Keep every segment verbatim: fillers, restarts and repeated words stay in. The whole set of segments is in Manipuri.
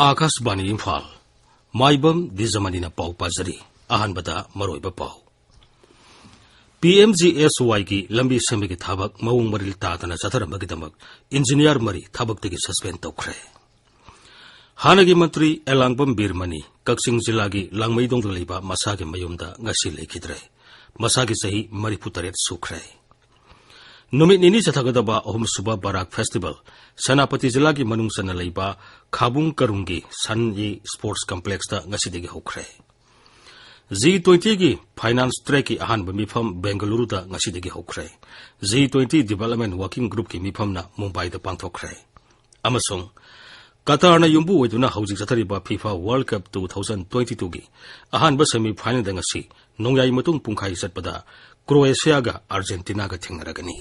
ꯑꯥꯀꯥꯁꯕꯥꯅꯤ ꯏꯝꯐꯥꯜ꯫ ꯃꯥꯏꯕꯝ ꯗꯤꯖꯃꯅꯤꯅ ꯄꯥꯎ ꯄꯥꯖꯔꯤ꯫ ꯑꯍꯥꯟꯕꯗ ꯃꯔꯨꯑꯣꯏꯕ ꯄꯥꯎ꯫ ꯄꯤ ꯑꯦꯝ ꯖꯤ ꯑꯦꯁ ꯋꯥꯏꯒꯤ ꯂꯝꯕꯤ ꯁꯦꯝꯕꯒꯤ ꯊꯕꯛ ꯃꯑꯣꯡ ꯃꯔꯤꯜ ꯇꯥꯗꯅ ꯆꯠꯊꯔꯝꯕꯒꯤꯗꯃꯛ ꯏꯟꯖꯤꯅꯤꯌꯥꯔ ꯃꯔꯤ ꯊꯕꯛꯇꯒꯤ ꯁꯁꯄꯦꯟ ꯇꯧꯈ꯭ꯔꯦ꯫ ꯍꯥꯟꯅꯒꯤ ꯃꯟꯇ꯭ꯔꯤ ꯑꯦꯂꯥꯡꯕꯝ ꯕꯤꯔꯃꯅꯤ ꯀꯛꯆꯤꯡ ꯖꯤꯂꯥꯒꯤ ꯂꯥꯡꯃꯩꯗꯣꯡꯗ ꯂꯩꯕ ꯃꯁꯥꯒꯤ ꯃꯌꯨꯝꯗ ꯉꯁꯤ ꯂꯩꯈꯤꯗ꯭ꯔꯦ꯫ ꯃꯁꯥꯒꯤ ꯆꯍꯤ ꯃꯔꯤꯐꯨ ꯇꯔꯦꯠ ꯁꯨꯈ꯭ꯔꯦ꯫ ꯅꯨꯃꯤꯠ ꯅꯤꯅꯤ ꯆꯠꯊꯒꯗꯕ ꯑꯍꯨꯝꯁꯨꯕ ꯕꯔꯥꯛ ꯐꯦꯁꯇꯤꯚꯦꯜ ꯁꯦꯅꯥꯄꯇꯤ ꯖꯤꯂꯥꯒꯤ ꯃꯅꯨꯡ ꯆꯟꯅ ꯂꯩꯕ ꯈꯥꯕꯨꯡ ꯀꯔꯨꯡꯒꯤ ꯁꯟ ꯌꯤ ꯁ꯭ꯄꯣꯔꯠꯁ ꯀꯝꯄ꯭ꯂꯦꯛꯁꯇ ꯉꯁꯤꯗꯒꯤ ꯍꯧꯈ꯭ꯔꯦ꯫ ꯖꯤ ꯇ꯭ꯋꯦꯟꯇꯤꯒꯤ ꯐꯥꯏꯅꯥꯟꯁ ꯇ꯭ꯔꯦꯛꯀꯤ ꯑꯍꯥꯟꯕ ꯃꯤꯐꯝ ꯕꯦꯡꯒꯂꯨꯔꯨꯗ ꯉꯁꯤꯗꯒꯤ ꯍꯧꯈ꯭ꯔꯦ꯫ ꯖꯤ ꯇ꯭ꯋꯦꯟꯇꯤ ꯗꯤꯚꯦꯂꯞꯃꯦꯟ ꯋꯥꯔꯀꯤꯡ ꯒ꯭ꯔꯨꯞꯀꯤ ꯃꯤꯐꯝꯅ ꯃꯨꯝꯕꯥꯏꯗ ꯄꯥꯡꯊꯣꯛꯈ꯭ꯔꯦ꯫ ꯑꯃꯁꯨꯡ ꯀꯇꯥꯔꯅ ꯌꯨꯝꯕꯨ ꯑꯣꯏꯗꯨꯅ ꯍꯧꯖꯤꯛ ꯆꯠꯊꯔꯤꯕ FIFA world cup two thousand twenty ꯇꯨꯒꯤ ꯑꯍꯥꯟꯕ ꯁꯦꯃꯤ ꯐꯥꯏꯅꯦꯜꯗ ꯉꯁꯤ ꯅꯣꯡꯌꯥꯏ ꯃꯇꯨꯡ ꯄꯨꯡꯈꯥꯏ ꯆꯠꯄꯗ ꯀ꯭ꯔꯣꯑꯦꯁꯤꯌꯥꯒ ꯑꯥꯔꯖꯦꯟꯇꯤꯅꯥꯒ ꯊꯦꯡꯅꯔꯒꯅꯤ꯫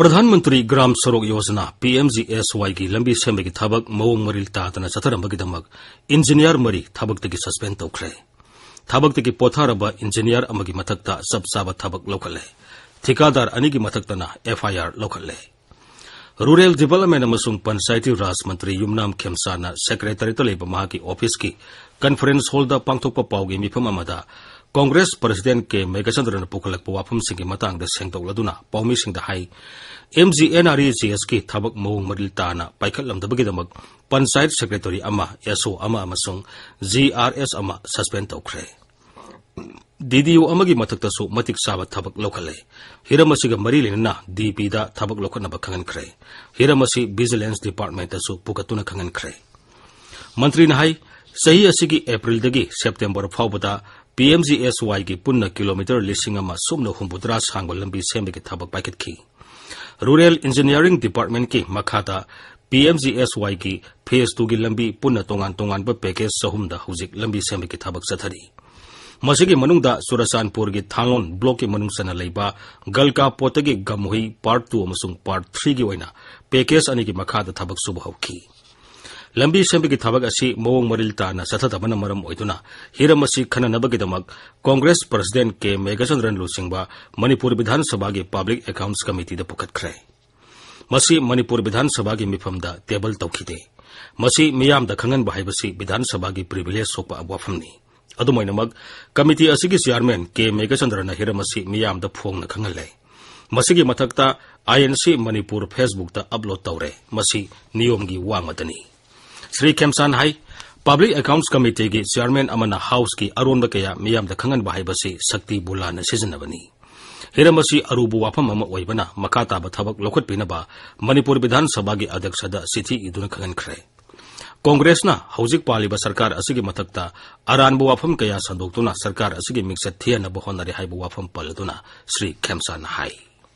Pradhan Mantri Gram Sadak Yojana, P M G S ꯋꯥꯏꯒꯤ ꯂꯝꯕꯤ ꯁꯦꯝꯕꯒꯤ ꯊꯕꯛ ꯃꯑꯣꯡ ꯃꯔꯤꯜ ꯇꯥꯗꯅ ꯆꯠꯊꯔꯝꯕꯒꯤꯗꯃꯛ ꯏꯟꯖꯤꯅꯤꯌꯥꯔ ꯃꯔꯤ ꯊꯕꯛꯇꯒꯤ ꯁꯁꯄꯦꯟ ꯇꯧꯈ꯭ꯔꯦ꯫ ꯊꯕꯛꯇꯒꯤ ꯄꯣꯊꯥꯔꯕ ꯏꯟꯖꯤꯅꯤꯌꯥꯔ ꯑꯃꯒꯤ ꯃꯊꯛꯇ ꯆꯞ ꯆꯥꯕ ꯊꯕꯛ ꯂꯧꯈꯠꯂꯦ꯫ ꯊꯤꯀꯥꯗꯥꯔ ꯑꯅꯤꯒꯤ ꯃꯊꯛꯇꯅ ꯑꯦꯐ ꯑꯥꯏ ꯑꯥꯔ ꯂꯧꯈꯠꯂꯦ꯫ ꯔꯨꯔꯦꯜ ꯗꯤꯚꯦꯂꯞꯃꯦꯟ ꯑꯃꯁꯨꯡ ꯄꯟꯆꯥꯌꯇꯤ ꯔꯥꯖ ꯃꯟꯇ꯭ꯔꯤ ꯌꯨꯝꯅꯥꯝ ꯈꯦꯝꯆꯥꯅ ꯁꯦꯀ꯭ꯔꯦꯇꯔꯤꯌꯦꯠꯇ ꯂꯩꯕ ꯃꯍꯥꯛꯀꯤ ꯑꯣꯐꯤꯁꯀꯤ ꯀꯟꯐꯔꯦꯟꯁ ꯍꯣꯜꯗ ꯄꯥꯡꯊꯣꯛꯄ ꯄꯥꯎꯒꯤ ꯃꯤꯐꯝ ꯑꯃꯗ ꯀꯣꯡꯒ꯭ꯔꯦꯁ ꯄ꯭ꯔꯁꯤꯗꯦꯟꯠ ꯀꯦ ꯃꯦꯘꯆꯟꯗ꯭ꯔꯅ ꯄꯨꯈꯠꯂꯛꯄ ꯋꯥꯐꯝꯁꯤꯡꯒꯤ ꯃꯇꯥꯡꯗ ꯁꯦꯡꯗꯣꯛꯂꯗꯨꯅ ꯄꯥꯎꯃꯤꯁꯤꯡꯗ ꯍꯥꯏ, M G N R E G ꯑꯦꯁꯀꯤ ꯊꯕꯛ ꯃꯑꯣꯡ ꯃꯔꯤꯜ ꯇꯥꯅ ꯄꯥꯏꯈꯠꯂꯝꯗꯕꯒꯤꯗꯃꯛ ꯄꯟꯆꯥꯌꯠ ꯁꯦꯀ꯭ꯔꯦꯇꯔꯤ ꯑꯃ, ꯑꯦꯁ ꯑꯣ ꯑꯃ ꯑꯃꯁꯨꯡ ꯖꯤ ꯑꯥꯔ ꯑꯦꯁ ꯑꯃ ꯁꯁꯄꯦꯟ ꯇꯧꯈ꯭ꯔꯦ꯫ ꯗꯤ ꯗꯤ ꯑꯣ ꯑꯃꯒꯤ ꯃꯊꯛꯇꯁꯨ ꯃꯇꯤꯛ ꯆꯥꯕ ꯊꯕꯛ ꯂꯧꯈꯠꯂꯦ꯫ ꯍꯤꯔꯝ ꯑꯁꯤꯒ ꯃꯔꯤ ꯂꯩꯅꯅ ꯗꯤ ꯄꯤꯗ ꯊꯕꯛ ꯂꯧꯈꯠꯅꯕ ꯈꯪꯍꯟꯈ꯭ꯔꯦ꯫ ꯍꯤꯔꯝ ꯑꯁꯤ ꯚꯤꯖꯤꯂꯦꯟꯁ ꯗꯤꯄꯥꯔꯠꯃꯦꯟꯠꯇꯁꯨ ꯄꯨꯈꯠꯇꯨꯅ ꯈꯪꯍꯟꯈ꯭ꯔꯦ꯫ ꯃꯟꯇ꯭ꯔꯤꯅ ꯍꯥꯏ, ꯆꯍꯤ ꯑꯁꯤꯒꯤ ꯑꯦꯄ꯭ꯔꯤꯜꯗꯒꯤ ꯁꯦꯞꯇꯦꯝꯕꯔ ꯐꯥꯎꯕꯗ ꯄꯤ ꯑꯦꯝ ꯖꯤ ꯑꯦꯁ ꯋꯥꯏꯒꯤ ꯄꯨꯟꯅ ꯀꯤꯂꯣꯃꯤꯇꯔ ꯂꯤꯁꯤꯡ ꯑꯃ ꯁꯨꯞꯅ ꯍꯨꯝꯐꯨꯇꯔꯥ ꯁꯥꯡꯕ ꯂꯝꯕꯤ ꯁꯦꯝꯕꯒꯤ ꯊꯕꯛ ꯄꯥꯏꯈꯠꯈꯤ꯫ ꯔꯨꯔꯦꯜ ꯏꯟꯖꯤꯅꯤꯌꯥꯔꯤꯡ ꯗꯤꯄꯥꯔꯠꯃꯦꯟꯠꯀꯤ ꯃꯈꯥꯗ ꯄꯤ ꯑꯦꯝ ꯖꯤ ꯑꯦꯁ ꯋꯥꯏꯒꯤ ꯐꯦꯖ ꯇꯨꯒꯤ ꯂꯝꯕꯤ ꯄꯨꯟꯅ ꯇꯣꯉꯥꯟ ꯇꯣꯉꯥꯟꯕ ꯄꯦꯀꯦꯖ ꯆꯍꯨꯝꯗ ꯍꯧꯖꯤꯛ ꯂꯝꯕꯤ ꯁꯦꯝꯕꯒꯤ ꯊꯕꯛ ꯆꯠꯊꯔꯤ꯫ ꯃꯁꯤꯒꯤ ꯃꯅꯨꯡꯗ ꯆꯨꯔꯆꯥꯟꯄꯨꯔꯒꯤ ꯊꯥꯡꯂꯣꯟ ꯕ꯭ꯂꯣꯛꯀꯤ ꯃꯅꯨꯡ ꯆꯟꯅ ꯂꯩꯕ ꯒꯜꯀꯥꯄꯣꯠꯇꯒꯤ ꯒꯝꯍꯨꯏ ꯄꯥꯔꯠ ꯇꯨ ꯑꯃꯁꯨꯡ ꯄꯥꯔꯠ ꯊ꯭ꯔꯤꯒꯤ ꯑꯣꯏꯅ ꯄꯦꯀꯦꯖ ꯑꯅꯤꯒꯤ ꯃꯈꯥꯗ ꯊꯕꯛ ꯁꯨꯕ ꯍꯧꯈꯤ꯫ ꯂꯝꯕꯤ ꯁꯦꯝꯕꯒꯤ ꯊꯕꯛ ꯑꯁꯤ ꯃꯑꯣꯡ ꯃꯔꯤꯜ ꯇꯥꯅ ꯆꯠꯊꯗꯕꯅ ꯃꯔꯝ ꯑꯣꯏꯗꯨꯅ ꯍꯤꯔꯝ ꯑꯁꯤ ꯈꯟꯅꯅꯕꯒꯤꯗꯃꯛ ꯀꯣꯡꯒ꯭ꯔꯦꯁ ꯄ꯭ꯔꯁꯤꯗꯦꯟꯠ ꯀꯦ ꯃꯦꯘꯆꯟꯗ꯭ꯔꯟ ꯂꯨꯆꯤꯡꯕ ꯃꯅꯤꯄꯨꯔ ꯕꯤꯙꯥꯟ ꯁꯚꯥꯒꯤ ꯄꯕ꯭ꯂꯤꯛ ꯑꯦꯀꯥꯎꯟꯠꯁ ꯀꯃꯤꯇꯤꯗ ꯄꯨꯈꯠꯈ꯭ꯔꯦ꯫ ꯃꯁꯤ ꯃꯅꯤꯄꯨꯔ ꯕꯤꯙꯥꯟ ꯁꯚꯥꯒꯤ ꯃꯤꯐꯝꯗ ꯇꯦꯕꯜ ꯇꯧꯈꯤꯗꯦ꯫ ꯃꯁꯤ ꯃꯤꯌꯥꯝꯗ ꯈꯪꯍꯟꯕ ꯍꯥꯏꯕꯁꯤ ꯕꯤꯙꯥꯟ ꯁꯚꯥꯒꯤ ꯄ꯭ꯔꯤꯚꯤꯂꯦꯖ ꯁꯣꯛꯄ ꯋꯥꯐꯝꯅꯤ꯫ ꯑꯗꯨꯝ ꯑꯣꯏꯅꯃꯛ, ꯀꯃꯤꯇꯤ ꯑꯁꯤꯒꯤ ꯆꯤꯌꯥꯔꯃꯦꯟ ꯀꯦ ꯃꯦꯘꯆꯟꯗ꯭ꯔꯅ ꯍꯤꯔꯝ ꯑꯁꯤ ꯃꯤꯌꯥꯝꯗ ꯐꯣꯡꯅ ꯈꯪꯍꯜꯂꯦ꯫ ꯃꯁꯤꯒꯤ ꯃꯊꯛꯇ ꯑꯥꯏ ꯑꯦꯟ ꯁꯤ ꯃꯅꯤꯄꯨꯔ ꯐꯦꯁꯕꯨꯛꯇ ꯑꯞꯂꯣꯗ ꯇꯧꯔꯦ꯫ ꯃꯁꯤ ꯅꯤꯌꯣꯝꯒꯤ ꯋꯥꯡꯃꯗꯅꯤ꯫ ꯁ꯭ꯔꯤ ꯈꯦꯝꯁꯥꯟ ꯍꯥꯏ, ꯄꯕ꯭ꯂꯤꯛ ꯑꯦꯀꯥꯎꯟꯠꯁ ꯀꯃꯤꯇꯤꯒꯤ ꯆꯤꯌꯥꯔꯃꯦꯟ ꯑꯃꯅ ꯍꯥꯎꯁꯀꯤ ꯑꯔꯣꯟꯕ ꯀꯌꯥ ꯃꯤꯌꯥꯝꯗ ꯈꯪꯍꯟꯕ ꯍꯥꯏꯕꯁꯤ ꯁꯛꯇꯤꯕꯨ ꯂꯥꯟꯅ ꯁꯤꯖꯤꯟꯅꯕꯅꯤ꯫ ꯍꯤꯔꯝ ꯑꯁꯤ ꯑꯔꯨꯕ ꯋꯥꯐꯝ ꯑꯃ ꯑꯣꯏꯕꯅ ꯃꯈꯥ ꯇꯥꯕ ꯊꯕꯛ ꯂꯧꯈꯠꯄꯤꯅꯕ ꯃꯅꯤꯄꯨꯔ ꯕꯤꯙꯥꯟ ꯁꯚꯥꯒꯤ ꯑꯗ꯭ꯌꯛꯁꯗ ꯆꯤꯊꯤ ꯏꯗꯨꯅ ꯈꯪꯍꯟꯈ꯭ꯔꯦ꯫ ꯀꯣꯡꯒ꯭ꯔꯦꯁꯅ ꯍꯧꯖꯤꯛ ꯄꯥꯜꯂꯤꯕ ꯁꯔꯀꯥꯔ ꯑꯁꯤꯒꯤ ꯃꯊꯛꯇ ꯑꯔꯥꯟꯕ ꯋꯥꯐꯝ ꯀꯌꯥ ꯁꯟꯗꯣꯛꯇꯨꯅ ꯁꯔꯀꯥꯔ ꯑꯁꯤꯒꯤ ꯃꯤꯡꯆꯠ ꯊꯤꯍꯟꯅꯕ ꯍꯣꯠꯅꯔꯤ ꯍꯥꯏꯕ ꯋꯥꯐꯝ ꯄꯜꯂꯗꯨꯅ ꯁ꯭ꯔꯤ ꯈꯦꯝꯁꯥꯟꯅ ꯍꯥꯏ꯫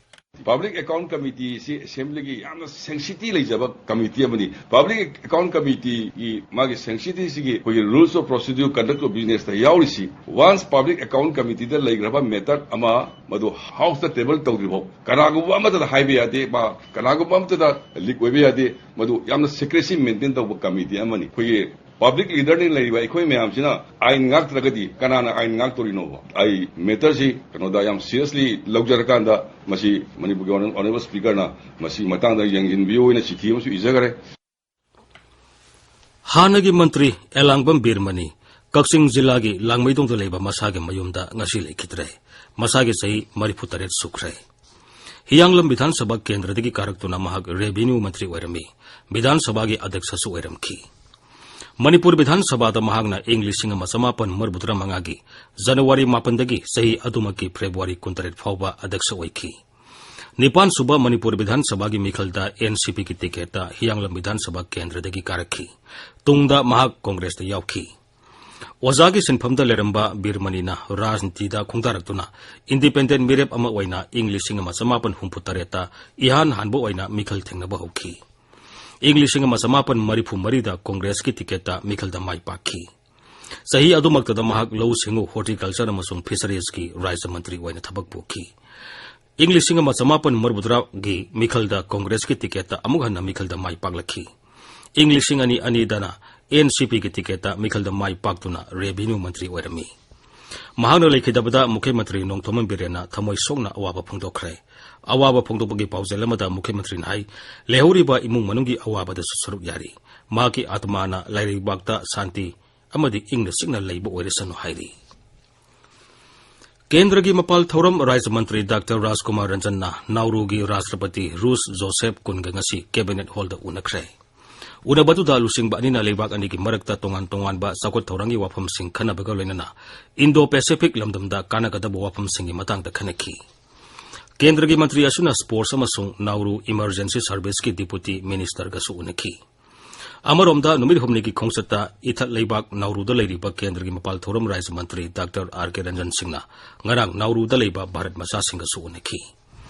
ꯄꯕ꯭ꯂꯤꯛ ꯑꯦꯀꯥꯎꯟꯠ ꯀꯃꯤꯇꯤ ꯑꯁꯤ ꯑꯦꯁꯦꯝꯕ꯭ꯂꯤꯒꯤ ꯌꯥꯝꯅ ꯁꯦꯡꯁꯤꯇꯤ ꯂꯩꯖꯕ ꯀꯃꯤꯇꯤ ꯑꯃꯅꯤ꯫ ꯄꯕ꯭ꯂꯤꯛ ꯑꯦꯀꯥꯎꯟꯠ ꯀꯃꯤꯇꯤꯒꯤ ꯃꯥꯒꯤ ꯁꯦꯡꯁꯤꯇꯤꯁꯤꯒꯤ ꯑꯩꯈꯣꯏꯒꯤ Rules of Procedure, Conduct of Businessꯇ ꯌꯥꯎꯔꯤꯁꯤ, ꯋꯥꯟꯁ ꯄꯕ꯭ꯂꯤꯛ ꯑꯦꯀꯥꯎꯟꯠ ꯀꯃꯤꯇꯤꯗ ꯂꯩꯈ꯭ꯔꯕ ꯃꯦꯇꯔ ꯑꯃ ꯃꯗꯨ ꯍꯥꯎꯁꯇ ꯇꯦꯕꯜ ꯇꯧꯗ꯭ꯔꯤꯐꯥꯎ ꯀꯅꯥꯒꯨꯝꯕ ꯑꯃꯠꯇꯗ ꯍꯥꯏꯕ ꯌꯥꯗꯦ, ꯃꯥ ꯀꯅꯥꯒꯨꯝꯕ ꯑꯃꯠꯇꯗ ꯂꯤꯛ ꯑꯣꯏꯕ ꯌꯥꯗꯦ꯫ ꯃꯗꯨ ꯌꯥꯝꯅ ꯁꯤꯀ꯭ꯔꯦꯁꯤ ꯃꯦꯟꯇꯦꯟ ꯇꯧꯕ ꯀꯃꯤꯇꯤ ꯑꯃꯅꯤ꯫ ꯑꯩꯈꯣꯏꯒꯤ ꯄꯕ꯭ꯂꯤꯛ ꯂꯤꯗꯔꯅꯤ ꯂꯩꯔꯤꯕ ꯑꯩꯈꯣꯏ ꯃꯌꯥꯝꯁꯤꯅ ꯑꯥꯏꯟ ꯉꯥꯛꯇ꯭ꯔꯒꯗꯤ ꯀꯅꯥꯅ ꯑꯥꯏꯟ ꯉꯥꯛꯇꯣꯔꯤꯅꯣꯕ? ꯑꯩ ꯃꯦꯇꯔꯁꯤ ꯀꯩꯅꯣꯗ ꯌꯥꯝ ꯁꯤꯔꯤꯌꯁꯂꯤ ꯂꯧꯖꯔꯀꯥꯟꯗ ꯃꯁꯤ ꯃꯅꯤꯄꯨꯔꯒꯤ ꯑꯣꯅꯔꯦꯕꯜ ꯁ꯭ꯄꯤꯀꯔꯅ ꯃꯁꯤ ꯃꯇꯥꯡꯗ ꯌꯦꯡꯁꯤꯟꯕꯤꯌꯨ ꯍꯥꯏꯅ ꯆꯤꯊꯤ ꯑꯃꯁꯨ ꯏꯖꯈꯔꯦ꯫ ꯍꯥꯟꯅꯒꯤ ꯃꯟꯇ꯭ꯔꯤ ꯑꯦꯂꯥꯡꯕꯝ ꯕꯤꯔꯃꯅꯤ ꯀꯛꯆꯤꯡ ꯖꯤꯂꯥꯒꯤ ꯂꯥꯡꯃꯩꯗꯣꯡꯗ ꯂꯩꯕ ꯃꯁꯥꯒꯤ ꯃꯌꯨꯝꯗ ꯉꯁꯤ ꯂꯩꯈꯤꯗ꯭ꯔꯦ꯫ ꯃꯁꯥꯒꯤ ꯆꯍꯤ ꯃꯔꯤꯐꯨ ꯇꯔꯦꯠ ꯁꯨꯈ꯭ꯔꯦ꯫ ꯍꯤꯌꯥꯡꯂꯝ ꯕꯤꯙꯥꯟ ꯁꯚꯥ ꯀꯦꯟꯗ꯭ꯔꯗꯒꯤ ꯀꯥꯔꯛꯇꯨꯅ ꯃꯍꯥꯛ ꯔꯦꯚꯤꯅ꯭ꯌꯨ ꯃꯟꯇ꯭ꯔꯤ ꯑꯣꯏꯔꯝꯃꯤ꯫ ꯕꯤꯙꯥꯟ ꯁꯚꯥꯒꯤ ꯑꯗ꯭ꯌꯛꯁꯁꯨ ꯑꯣꯏꯔꯝꯈꯤ꯫ ꯃꯅꯤꯄꯨꯔ ꯕꯤꯙꯥꯟ ꯁꯚꯥꯗ ꯃꯍꯥꯛꯅ ꯏꯪ ꯂꯤꯁꯤꯡ ꯑꯃ ꯆꯃꯥꯄꯟ ꯃꯔꯤꯐꯨ ꯇꯔꯥ ꯃꯉꯥꯒꯤ ꯖꯅꯋꯥꯔꯤ ꯃꯥꯄꯟꯗꯒꯤ ꯆꯍꯤ ꯑꯗꯨꯃꯛꯀꯤ ꯐꯦꯕ꯭ꯔꯨꯋꯥꯔꯤ ꯀꯨꯟꯇꯔꯦꯠ ꯐꯥꯎꯕ ꯑꯗ꯭ꯌꯛꯁ ꯑꯣꯏꯈꯤ꯫ ꯅꯤꯄꯥꯟ ꯁꯨꯕ ꯃꯅꯤꯄꯨꯔ ꯕꯤꯙꯥꯟ ꯁꯚꯥꯒꯤ ꯃꯤꯈꯜꯗ ꯑꯦꯟ ꯁꯤ ꯄꯤꯒꯤ ꯇꯤꯀꯦꯠꯇ ꯍꯤꯌꯥꯡꯂꯝ ꯕꯤꯙꯥꯟ ꯁꯚꯥ ꯀꯦꯟꯗ꯭ꯔꯗꯒꯤ ꯀꯥꯔꯛꯈꯤ꯫ ꯇꯨꯡꯗ ꯃꯍꯥꯛ ꯀꯣꯡꯒ꯭ꯔꯦꯁꯇ ꯌꯥꯎꯈꯤ꯫ ꯑꯣꯖꯥꯒꯤ ꯁꯤꯟꯐꯝꯗ ꯂꯩꯔꯝꯕ ꯕꯤꯔꯃꯅꯤꯅ ꯔꯥꯖꯅꯤꯇꯤꯗ ꯈꯣꯡꯗꯥꯔꯛꯇꯨꯅ ꯏꯟꯗꯤꯄꯦꯟꯗꯦꯟꯠ ꯃꯤꯔꯦꯞ ꯑꯃ ꯑꯣꯏꯅ ꯏꯪ ꯂꯤꯁꯤꯡ ꯑꯃ ꯆꯃꯥꯄꯟ ꯍꯨꯝꯐꯨ ꯇꯔꯦꯠꯇ ꯏꯍꯥꯟ ꯍꯥꯟꯕ ꯑꯣꯏꯅ ꯃꯤꯈꯜ ꯊꯦꯡꯅꯕ ꯍꯧꯈꯤ꯫ ꯏꯪ ꯂꯤꯁꯤꯡ ꯑꯃ ꯆꯃꯥꯄꯟ ꯃꯔꯤꯐꯨ ꯃꯔꯤꯗ ꯀꯣꯡꯒ꯭ꯔꯦꯁꯀꯤ ꯇꯤꯀꯦꯠꯇ ꯃꯤꯈꯜꯗ ꯃꯥꯏ ꯄꯥꯛꯈꯤ꯫ ꯆꯍꯤ ꯑꯗꯨꯃꯛꯇꯗ ꯃꯍꯥꯛ ꯂꯧꯎ ꯁꯤꯡꯎ, ꯍꯣꯔꯇꯤꯀꯜꯆꯔ ꯑꯃꯁꯨꯡ ꯐꯤꯁꯔꯤꯖꯀꯤ ꯔꯥꯖ꯭ꯌ ꯃꯟꯇ꯭ꯔꯤ ꯑꯣꯏꯅ ꯊꯕꯛ ꯄꯨꯈꯤ꯫ ꯏꯪ ꯂꯤꯁꯤꯡ ꯑꯃ ꯆꯃꯥꯄꯟ ꯃꯔꯤꯐꯨ ꯇꯔꯥꯒꯤ ꯃꯤꯈꯜꯗ ꯀꯣꯡꯒ꯭ꯔꯦꯁꯀꯤ ꯇꯤꯀꯦꯠꯇ ꯑꯃꯨꯛ ꯍꯟꯅ ꯃꯤꯈꯜꯗ ꯃꯥꯏ ꯄꯥꯛꯂꯛꯈꯤ꯫ ꯏꯪ ꯂꯤꯁꯤꯡ ꯑꯅꯤ ꯑꯅꯤꯗꯅ NCPꯒꯤ ꯇꯤꯀꯦꯠꯇ ꯃꯤꯈꯜꯗ ꯃꯥꯏ ꯄꯥꯛꯇꯨꯅ ꯔꯦꯚꯤꯅ꯭ꯌꯨ ꯃꯟꯇ꯭ꯔꯤ ꯑꯣꯏꯔꯝꯃꯤ꯫ ꯃꯍꯥꯛꯅ ꯂꯩꯈꯤꯗꯕꯗ ꯃꯨꯈ꯭ꯌ ꯃꯟꯇ꯭ꯔꯤ ꯅꯣꯡꯊꯣꯝꯕꯝ ꯕꯤꯔꯦꯟꯅ ꯊꯃꯣꯏ ꯁꯣꯛꯅ ꯑꯋꯥꯕ ꯐꯣꯡꯗꯣꯛꯈ꯭ꯔꯦ꯫ ꯑꯋꯥꯕ ꯐꯣꯡꯗꯣꯛꯄꯒꯤ ꯄꯥꯎꯖꯦꯜ ꯑꯃꯗ ꯃꯨꯈ꯭ꯌ ꯃꯟꯇ꯭ꯔꯤꯅ ꯍꯥꯏ, ꯂꯩꯍꯧꯔꯤꯕ ꯏꯃꯨꯡ ꯃꯅꯨꯡꯒꯤ ꯑꯋꯥꯕꯗꯁꯨ ꯁꯔꯨꯛ ꯌꯥꯔꯤ꯫ ꯃꯍꯥꯛꯀꯤ ꯑꯥꯇꯃꯥꯅ ꯂꯩꯕꯥꯛꯇ ꯁꯥꯟꯇꯤ ꯑꯃꯗꯤ ꯏꯪꯅ ꯆꯤꯛꯅ ꯂꯩꯕ ꯑꯣꯏꯔꯁꯅꯨ ꯍꯥꯏꯔꯤ꯫ ꯀꯦꯟꯗ꯭ꯔꯒꯤ ꯃꯄꯥꯜ ꯊꯧꯔꯝ ꯔꯥꯖ꯭ꯌ ꯃꯟꯇ꯭ꯔꯤ ꯗꯥꯛꯇꯔ ꯔꯥꯖꯀꯨꯃꯥꯔ ꯔꯟꯖꯟꯅ ꯅꯥꯎꯔꯨꯒꯤ ꯔꯥꯁꯇ꯭ꯔꯄꯇꯤ ꯔꯨꯁ ꯖꯣꯁꯦꯐ ꯀꯨꯟꯒ ꯉꯁꯤ ꯀꯦꯕꯤꯅꯦꯠ ꯍꯣꯜꯗ ꯎꯅꯈ꯭ꯔꯦ꯫ ꯎꯅꯕꯗꯨꯗ ꯂꯨꯆꯤꯡꯕ ꯑꯅꯤꯅ ꯂꯩꯕꯥꯛ ꯑꯅꯤꯒꯤ ꯃꯔꯛꯇ ꯇꯣꯉꯥꯟ ꯇꯣꯉꯥꯟꯕ ꯆꯥꯎꯈꯠ ꯊꯧꯔꯥꯡꯒꯤ ꯋꯥꯐꯝꯁꯤꯡ ꯈꯟꯅꯕꯒ ꯂꯣꯏꯅꯅ ꯏꯟꯗꯣ ꯄꯦꯁꯤꯐꯤꯛ ꯂꯝꯗꯝꯗ ꯀꯥꯟꯅꯒꯗꯕ ꯋꯥꯐꯝꯁꯤꯡꯒꯤ ꯃꯇꯥꯡꯗ ꯈꯟꯅꯈꯤ꯫ ꯀꯦꯟꯗ꯭ꯔꯒꯤ ꯃꯟꯇ꯭ꯔꯤ ꯑꯁꯤꯅ ꯁ꯭ꯄꯣꯔꯠꯁ ꯑꯃꯁꯨꯡ ꯅꯥꯎꯔꯨ ꯏꯃꯔꯖꯦꯟꯁꯤ ꯁꯔꯚꯤꯁꯀꯤ ꯗꯤꯄꯨꯇꯤ ꯃꯤꯅꯤꯁꯇꯔꯒꯁꯨ ꯎꯅꯈꯤ꯫ ꯑꯃꯔꯣꯝꯗ, ꯅꯨꯃꯤꯠ ꯍꯨꯝꯅꯤꯒꯤ ꯈꯣꯡꯆꯠꯇ ꯏꯊꯠ ꯂꯩꯕꯥꯛ ꯅꯥꯎꯔꯨꯗ ꯂꯩꯔꯤꯕ ꯀꯦꯟꯗ꯭ꯔꯒꯤ ꯃꯄꯥꯜ ꯊꯧꯔꯝ ꯔꯥꯖ꯭ꯌ ꯃꯟꯇ꯭ꯔꯤ ꯗꯥꯛꯇꯔ R K ꯔꯟꯖꯟ ꯁꯤꯡꯅ ꯉꯔꯥꯡ ꯅꯥꯎꯔꯨꯗ ꯂꯩꯕ ꯚꯥꯔꯠ ꯃꯆꯥꯁꯤꯡꯒꯁꯨ ꯎꯅꯈꯤ꯫